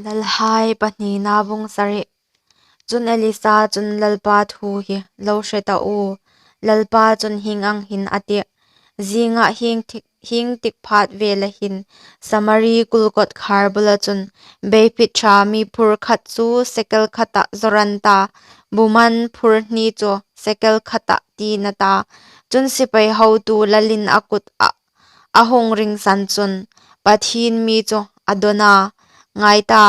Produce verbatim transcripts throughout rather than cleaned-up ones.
Lalhai pahnina bung sari. Chun Elisa chun, Lalpa thu hi lo hre ta u. Lalpa chun hieng ang hin a tih, Zinga hieng thik, hieng tik phat vela hin Samari kul kawtkhar bula chun beiphit ṭha mi phur khat chu sekel khata zawr an ta, buman phur hni chu sekel khata, tiin a ta. Chun sipai hotu lalin a kut a a hung ringsan chun Pathien mi chu a dawn a, Ngai ta,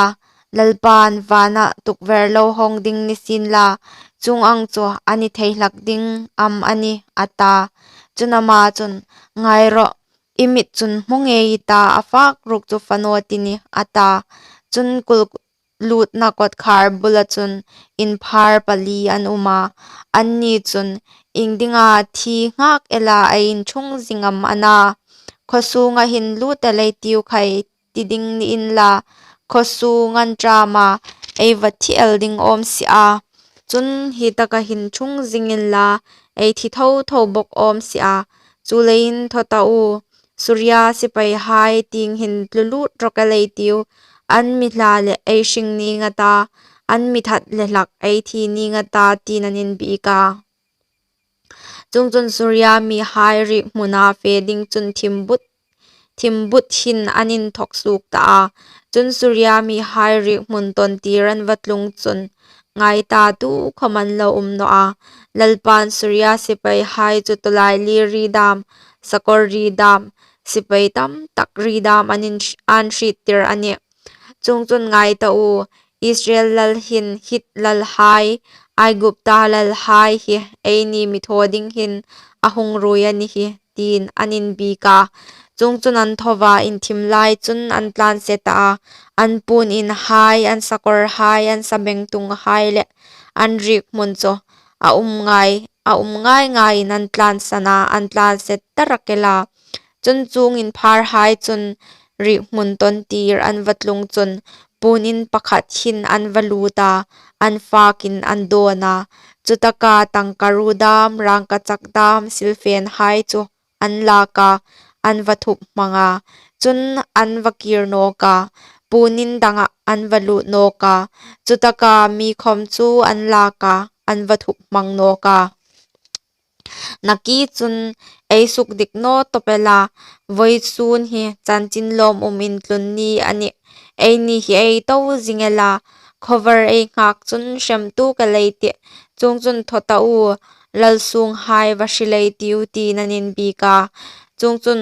Lalpa'n vana tukver lo hawng ding ni sien la, chuong ang chu a ni thei hlak ding am a ni? a ta. Chun ama chun, Ngai rawh, i mit chun hmu ngei i ta, a fak ruok chu fa naw ti nih, a ta. Chun kul lutna kawtkhar bula chun inphar pali an um a. Anni chun, Iengdinga thi nghak ela ei inṭhung zing am a na? Khaw sunga hin lut el ei tiu khai, ti ding ni inla, khaw sung an ṭam a, ei va thi el ding awm si a. Chun hi taka hin ṭhung zing inla, ei thi tho tho bawk awm si a. Chuleiin thaw ta u, Suria sipaihai tieng hin tlu lut rawk el ei tiu, an mi hla leh ei hring ning a ta, an mi that le hlak ei thi ning a ta, tiin an inbiek a. Chuongchun Suria mihai riek hmuna fe ding chun thim but, thim but hin an inthawk suok ta a. Chun Suria mihai riek hmun tawntir an va tlung chun, ngai ta, tukhawm an lo um naw a. Lalpa'n Suria sipaihai chu tawlailir ri dam, sakawr ri dam, sipai tam tak ri dam an in, an hriettir a nih. Chuongchun ngai ta u, Israel lal hin Hit lalhai, Aigupta lalhai hi eini mi thaw ding hin a hung ruoi a ni hi, tiin an inbiek a. Chuongchun an tho a, inthim lai chun an tlan se ta a, an puon inhai, an sakawrhai, an sabengtunghai le an riek hmun chu a um ngai, a um ngai ngaiin an tlansan a, an tlan se ta rak el a. Chun chuong inpharhai chun riek hmun tawntir an va tlung chun puon in pakhat hin an va lut a, an fakin an dawn a. Chutaka tangkaruo dam, rangkachak dam, silfenhai chu an lak a, an va thup hmang a. Chun an va kir nawk a, puon in dangah an va lut nawk a. Chutaka mi khawm chu an lak a, an va thup hmang nawk a. Nakie chun ei sukdik naw tawp el a, vawisun hi chanchin lawmum intlun ni a nih. Eini hi ei to zing el a, khawvar ei nghak chun hrem tuok el ei tih. Chuongchun thaw ta u, lal sunghai va hril ei tiu, tiin an inbiek a. Chuongchun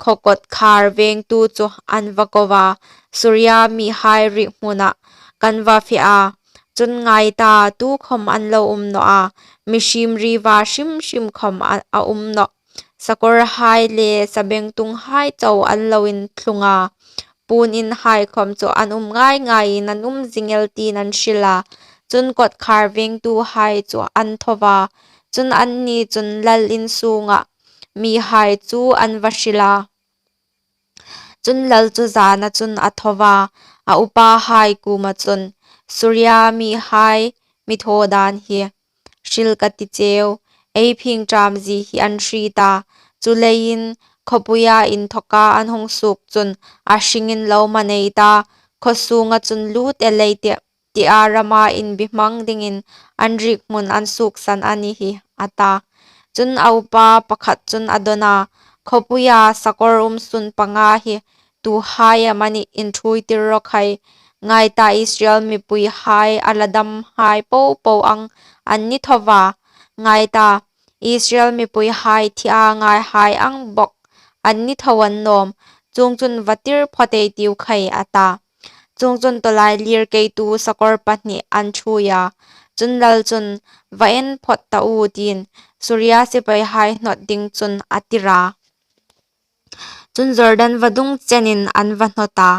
khaw kawtkhar vengtu chu an va ko a, Suria mihai riek hmuna kan va fe a. Chun ngai ta, tukhawm an lo um naw a, mihriem riva hrim hrim khawm a, a um nawh. Sakawrhai le sabengtunghai chau an lo inthlung a, puon inhai khawm chu an um ngai ngaiin an um zing el, tiin an hril a. Chun kawtkhar vengtuhai chu an tho a. Chun anni chun lal in sunga mihai chu an va hril a. Chun lal chu zana chun a tho a, a upahai kuoma chun, Suria mihai mi thaw dan hi hril ka ti cheu, ei phingṭamzie hi an hriet a. Chuleiin khawpuia inthawka an hung suok chun a hringin lo man ei ta, khaw sunga chun lut el ei tih, tia rama inbihmang dingin an riek hmun an suoksan a ni hi, a ta. Chun a upa pakhat chun a dawn a, khawpuia sakawr um sun panga hi tuhai amanih inṭhuoitir raw khai. Ngai ta, Israel mipuihai a la damhai po po ang an ni tho a. Ngai ta, Israel mipuihai thi a ngaihai ang bawk an ni tho annawm, chuongchun va tir phawt ei tiu khai, a ta. Chuongchun tawlailir keitu sakawr pahni an ṭhuoi a. Chun lal chun, va en phawt ta u, tiin Suria sipaihai hnawt ding chun a tir a. Chun Jordan vadung chenin an va hnawt a.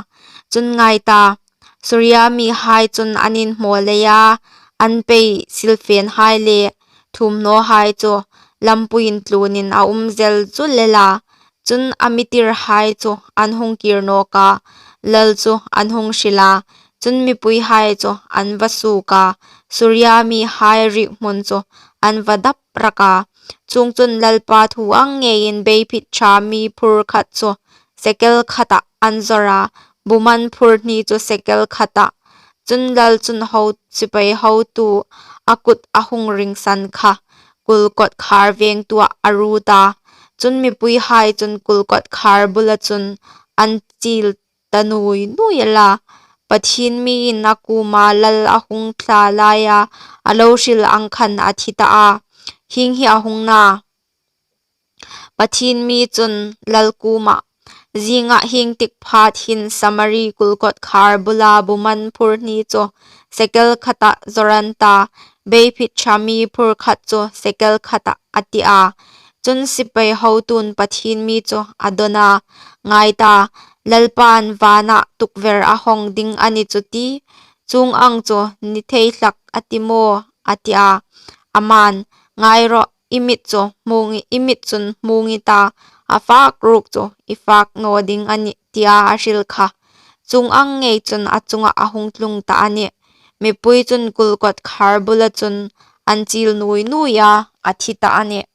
Chun ngai ta, Suria mihai chun an inhmaw leia an pei silfenhai le thumhnawhai chu lampui intlunin a um zel zul el a. Chun a mi tirhai chu an hung kir nawk a, lal chu an hung hril a. Chun mipuihai chu an va suok a, Suria mihai riek hmun chu an va dap rak a. Chuongchun Lalpa thu ang ngeiin beiphit ṭha mi phur khat chu sekel khata an zawr a, buhman phur hni chu sekel khatah. Chun lal chun sipai hotu a kut a hung ringsan kha kul kawtkhâr vêngtuah a ruot a. Chun mipuihai chun kul kawtkhâr bula chun an chîl ta nuoi nuoi el a, Pathien miin a kuoma lal a hung thla laia a lo hril ang khan a thi ta a. Hieng hi a hung na, Pathien mi chun lal kuomah, Zîngah hieng tik phât hin Samari kul kawtkhâr bula buhman phur hni chu sekel khatah zawr an ta, beiphit ṭha mi phur khat chu sekel khatah, a ti a. Chun sipai hotuin Pathien mi chu a dawn a, Ngai ta, Lalpain vânah tukver a hawng ding a ni chu tie, chuong ang chu ni thei hlak a ti maw? a ti a. Amain, Ngai rawh, i mit chun hmûng i ta, a fâk ruok chu i fâk naw ding a nih, tia a hril kha. Chuong ang ngei chun a chungah a hung tlung ta a nih. Mipui chun kul kawtkhâr bula chun an chîl nuoi nuoi a, a thi ta a nih.